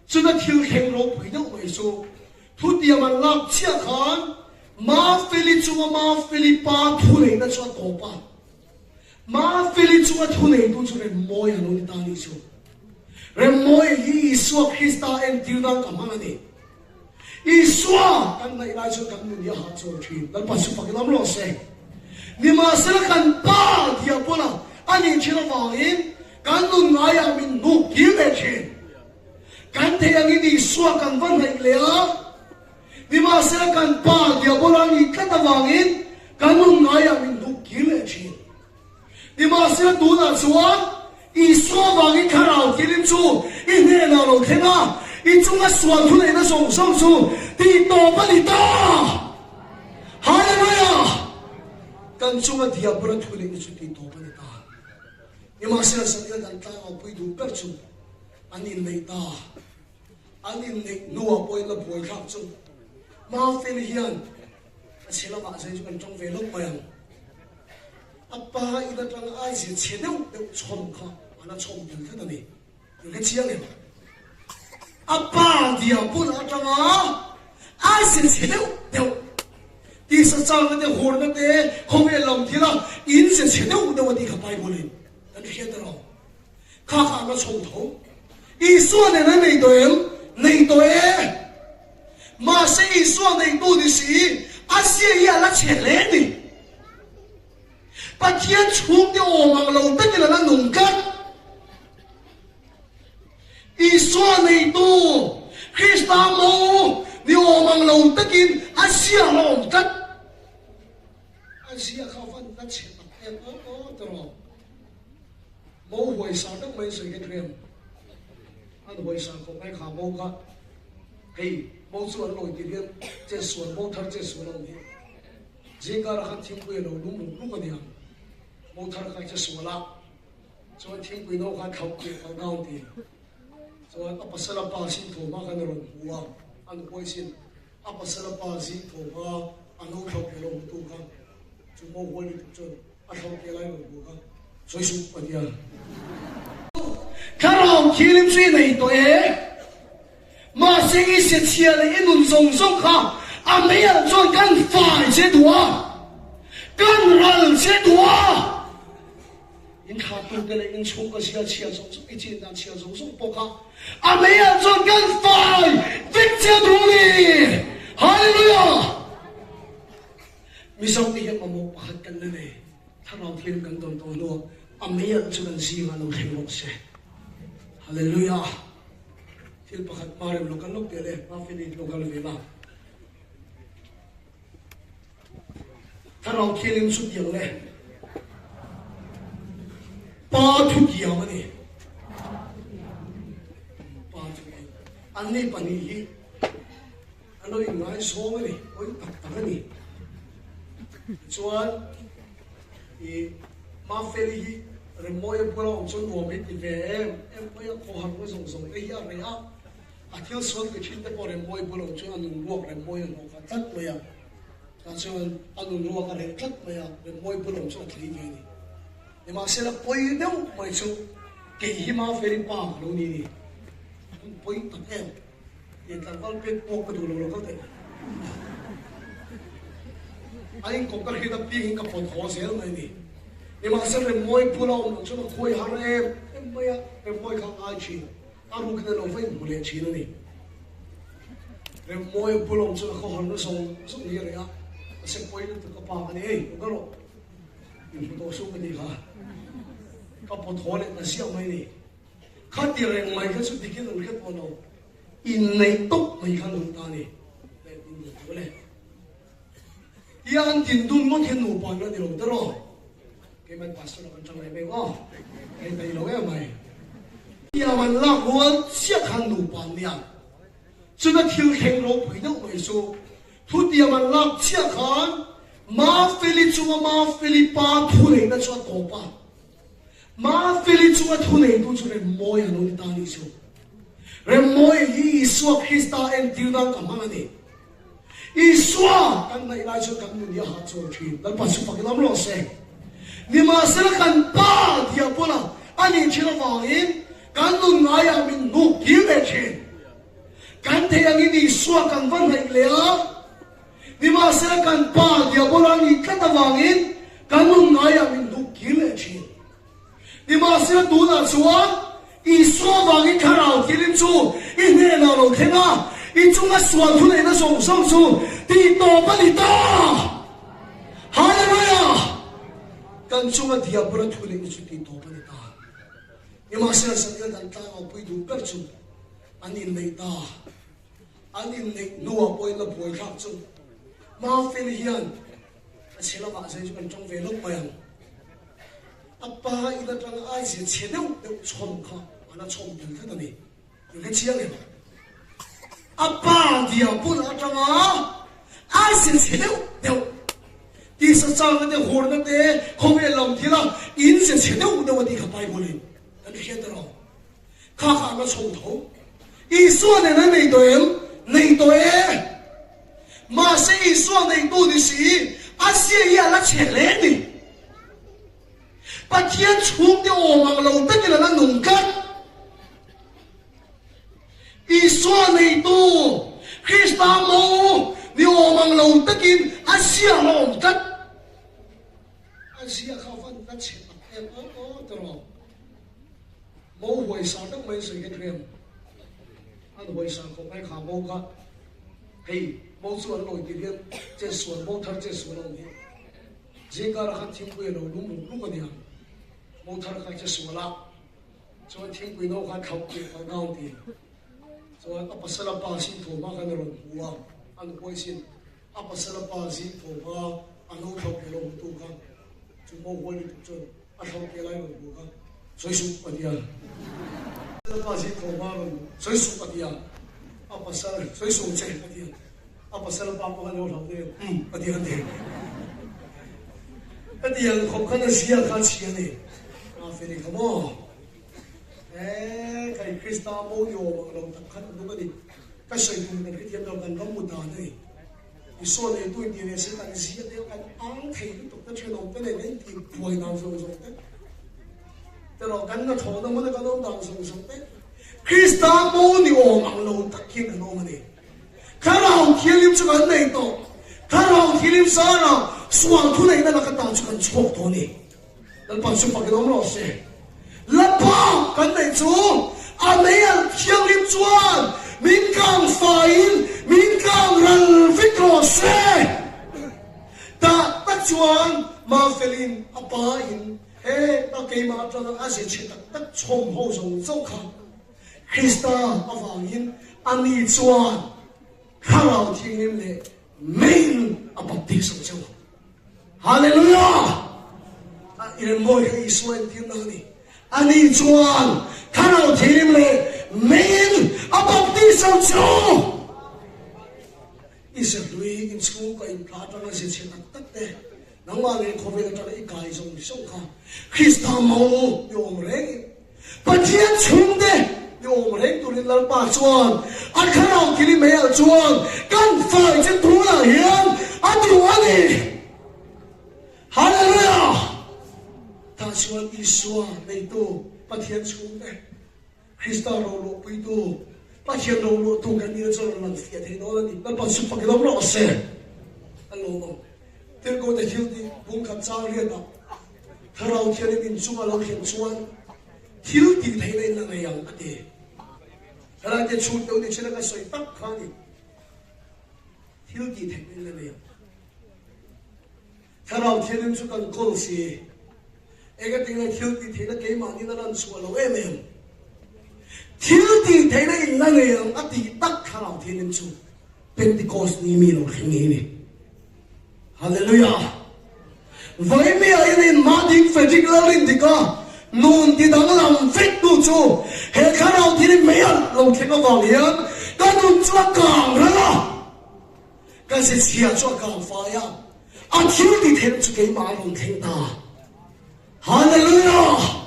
Chuna thil thleng ropui deuh mai chu thutiam an lak chiah khan Mafeli chunga Mafeli pa thuneihna chu a tawp a. Mafeli chunga thuneitu chu Remmawia lo ni ta a nih chu. Remmawia hi Isua Krista entir nan ka hmang a ni. Isua kan hnaih lai chuan kan nun hi a hahchawl thin. Lalpa chu fak lam rawh se. Nimahsela kan Pa Diabola a nih thin avangin kan nun ngaiah min hnuk kir leh thin. Kan theih angin Isua kan va hnaih leh a, nimahsela kan Pa Diabola a nih tlat avangin kan nun ngaiah min hnuk kir leh thin. Nimahsela tunah chuan Isua vangin thlarau thilim chu i hnenah lo thleng a, i chunga sual thuneihna zawng zawng chu tihtawp a ni ta! Hallelujah! Kan chunga diabula thuneihna chu tihtawp a ni ta. Nimahsela Sania kan tlangau pui duh ber chu an inneih ta. An inneih hnuah pawhin la buaithlak chu Mafeli hian a chhe lamah zai chu kan tawng ve lawk mai ang. A pa in atanga a zir chhe deuh deuh chhawm kha a la chhawm tel tlat a ni. In hre chiang em? A pa dia bul atanga a zir chhe deuh deuh tisa changna te hurna te khawvel lam thila in zir chhe deuh deuh a tih kha Bible in kan hriat erawh kha kha an la chhawm tho. Isua nen an nei tawh em? Nei tawh e. Mahse Isua neitu ni si, a zia hi a la chhe hle a ni. Pathian chhungte awm ang lo takin a la nung tlat. Isua neitu, Krista mo ni awm ang lo takin a zia a la awm tlat. A zia kha van la chhe tak em aw aw tiraw. Mo huaisa deuh mai sawi kha tlem. An huaisa khawp mai kha mo kha. Hei mo chu an lawi tir hian chetsual mo thar chetsual a awm hi. Zingkara khan thingpui a lo lum ruk ruk a niang. Mo thar kha chetsual a chuan thingpui no kha thlauh tih a kal down ti. Chuan a pasal a pa sin tho hma khan a rawn hmu a, an huaisin a pasal a pa zing tho hma a no thlauh leh lo hmutu kha chu mo huai lutuk chuan A thlauh te lai rawn hmu kha sawi suh a tia. Thlarau thilim chu i nei tawh e. Mahse i se chhia leh i nun zawng zawng kha a meialh chuan kan fai che duh a, kan ral che duh a. In thlahtute leh in chhungkaw zia chhia zawng zawng, i chin dan chhia zawng zawng pawh kha a meialh chuan kan fai vek che duh a ni. Hallelujah! Mizote hian mamawh pakhat kan la nei. Thlarau thian kan dawn tawh hnuah a meialh chu kan zingah lo thleng rawh se. Hallelujah! Thil pakhat hma rem lo kan lawk teh le, hma feli lo kal ve la. Thlarau thianin chu tiang le. Pa thu tiam a ni. Pa thu tiam. Anni pahnih hi A lo inngaizawng a ni, pawi tak tak a ni. Tichuan, i Mafeli hi Remmawia bula awm chuan nuam hi ti ve em em mai a, khawharna zawng zawng te hi a reh a, a thil sual ti thin te pawh Remmawia bula awm chuan a nun ruak Remmawia hnawh kha tlat mai a, tah chuan a nun ruak a reh tlat mai a, Remmawia bula awm chuan a thlei ve a ni. Nimahsela pawi deuh mai chu kei hi Mafeli pa ka lo ni a ni, an pawi tak em. Tiang tlangval pek pawh ka duh lo lo kal teh. A inkawp ka hriat a piangin ka pawt haw zel mai ni. Nimahse Remmawi bula awm loh chuan a khuai har em em mai a, Remmawi kha a ngai thin. A rukin a lo va inhmu leh thin a ni. Remmawi bula awm chuan a khaw harna zawng zawng hi a reh a, a se pawi lutuk ka pa ka ni ei, lo kal rawh. Inhmu tawh suh ka tih kha. Ka pawt haw leh ta ziah mai ni. Khati reng mai kha chu dikin an hre tawh lo, inneih tawp mai kha an duh ta a ni. Leh din dun tho le. Tia an din dun ngawt hian nupa an la ni lo te rawh. Keimah pastor ah kan tang leh beng aw. Hei peih lo em mai. Tia an lak rual chiah khan nupa an nia. Chuna thil thleng ropui deuh mai chu thutiam an lak chiah khan Mafeli chunga Mafeli pa thuneihna chu a tawp a. Mafeli chunga thuneitu chu Remmawia lo ni ta a nih chu. Remmawia hi Isua Krista entir nan ka hmang a ni. Isua kan hnaih lai chuan kan nun hi a hahchawl thin. Lalpa chu fak lam rawh se. Nimahsela kan Pa Diabola a nih thin avangin kan nun ngaiah min hnuk kir leh thin. Kan theih angin Isua kan va hnaih leh a, nimahsela kan Pa Diabola nih tlat avangin kan nun ngaiah min hnuk kir leh thin. Nimahsela tunah chuan Isua avangin Thlarau Thianghlim chu i hnenah lo thleng a, i chunga sual thuneihna zawng zawng chu tihtawp a ni ta! Hallelujah! Kan chunga Diabola thuneihna chu tihtawp a ni ta. Nimahsela Samuel kan tlangau pui duh ber chu an inneih ta. An inneih hnuah pawhin la buaithlak chu Mafeli hian a chhe lamah zai chu kan tang ve lawk mai ang. A pa in atanga a zia chhe deuh deuh chhawm kha a la chhawm tel tlat a ni. In hre chiang em? A pa dia bul atanga a zia chhe deuh deuh tisa changna te hurna te khawvel lam thila in zia chhe deuh deuh a tih kha Bible in kan hriat erawh. Kha kha an la chho tho. Isua nen an nei tawh em? Nei tawh e. Mahse Isua neitu ni si, a zia hi a la chhe hle a ni. Pathian chhungte awm ang lo takin a la nung tlat. Isua neitu, Krista mo ni awm ang lo takin a zia a la awm tlat. A zia kha van la chhe tak em aw aw tiraw. Mo huaisa deuh mai sawi kha ṭhiam. An huaisa khawp mai kha mo kha. Hei mo chu an lawi tir hian chetsual mo thar chetsual a awm hi. Zingkara khan thingpui a lo lum ruk ruk a nia. Mo thar kha chetsual a chuan thingpui no kha thlauh tih a kal down ti. Chuan a pasal a pa sin tho hma khan a rawn hmu a, an huaisin a pasal a pa zing tho hma a no thlauh ke lo hmutu kha chu mo huai lutuk chuan A thlauh ke lai rawn hmu kha sawi suh a ti a. A pa zing tho hma rawn sawi suh a ti a. A pasal sawi suh che a ti a. A pasal a pa pawh khan lo hlauh deuh em a ti a ti. A ti ang khawp khan a zia kha a chhia a ni. A fel i kha maw? Eee kai Krista mo ni awm ang lo tak khan a nung a ni. Ka sawi tum kan hrethiam lo kan ram mu dan a ni. Isua neitu in ti ve se kan zia te kan ang thei lutuk te thenawm te nen in ti buai dan zawng zawng te erawh kan na thawhna hmuna kan awm dan zawng zawng te Krista mo ni awm ang lo tak hian kan awm a ni. Thlarau Thianghlim chu kan nei tawh. Thlarau Thianghlim sara sual thuneihna laka ta chu kan chhuak tawh a ni. Lalpa chu fakin awm rawh se. Lapa kan neih chu a mei alh thianghlim chuan min kang faiin min kang ral vek rawh se. Tah tak chuan Mafelin a pa in he ta keimah atanga a ze chhe tak tak chhawm ho zawng zawng kha Krista avangin ani chuan Thlarau Thianghlim leh meiin a baptis ang cheu. Hallelujah! A iremmawi kha Isua entirna a ni. Ani chuan Thlarau Thianghlim leh meiin a baptis ang cheu. I serhlui inchhung ka inthla atanga zirchhe tak tak te, nangmah leh khawvel atanga i kai zawng zawng kha Krista mo i awm reng in Pathian chhungte i awm reng turin Lalpa chuan a thlarau thil i meiah chuan kan fai che tunah hian a duh a ni. Hallelujah! Tah chuan Isua neitu Pathian chhungte, Krista roluahpuitu, Pathian roluahtu kan nihna chuan rawn lang fiah thei dawn a ni. Lalpa chu fak i lawm rawh se. A lawm ang. Tirhkohte thil tih bungkhat chang riatah Thlarau Thianghlim inchunga lo thlen chuan thil tih theihna in la ngei ang a ti. Thalaite chhung deuh ni chin a ka sawi tak kha a ni. Thil tih theihna in la ngei ang. Thlarau Thianghlim chu kan kawl si. Engatinge thil tih theihna keimahnin a lan chhuah lo em em. Thil tih theihna in la ngei ang a tih tak Thlarau Thianghlim chu Pentecost ni mi lo thleng hi a ni. Hallelujah! Vaimia in in hma ding Frederick Lalrindika nun ti danglam vek tu chu he thlarau thil hi mei alh lo thleng avang hian ka nun chu a kang ral a, ka ze chhia chu a kang fai a, a thil ti theih chu keimah a rawn thleng ta. Hallelujah!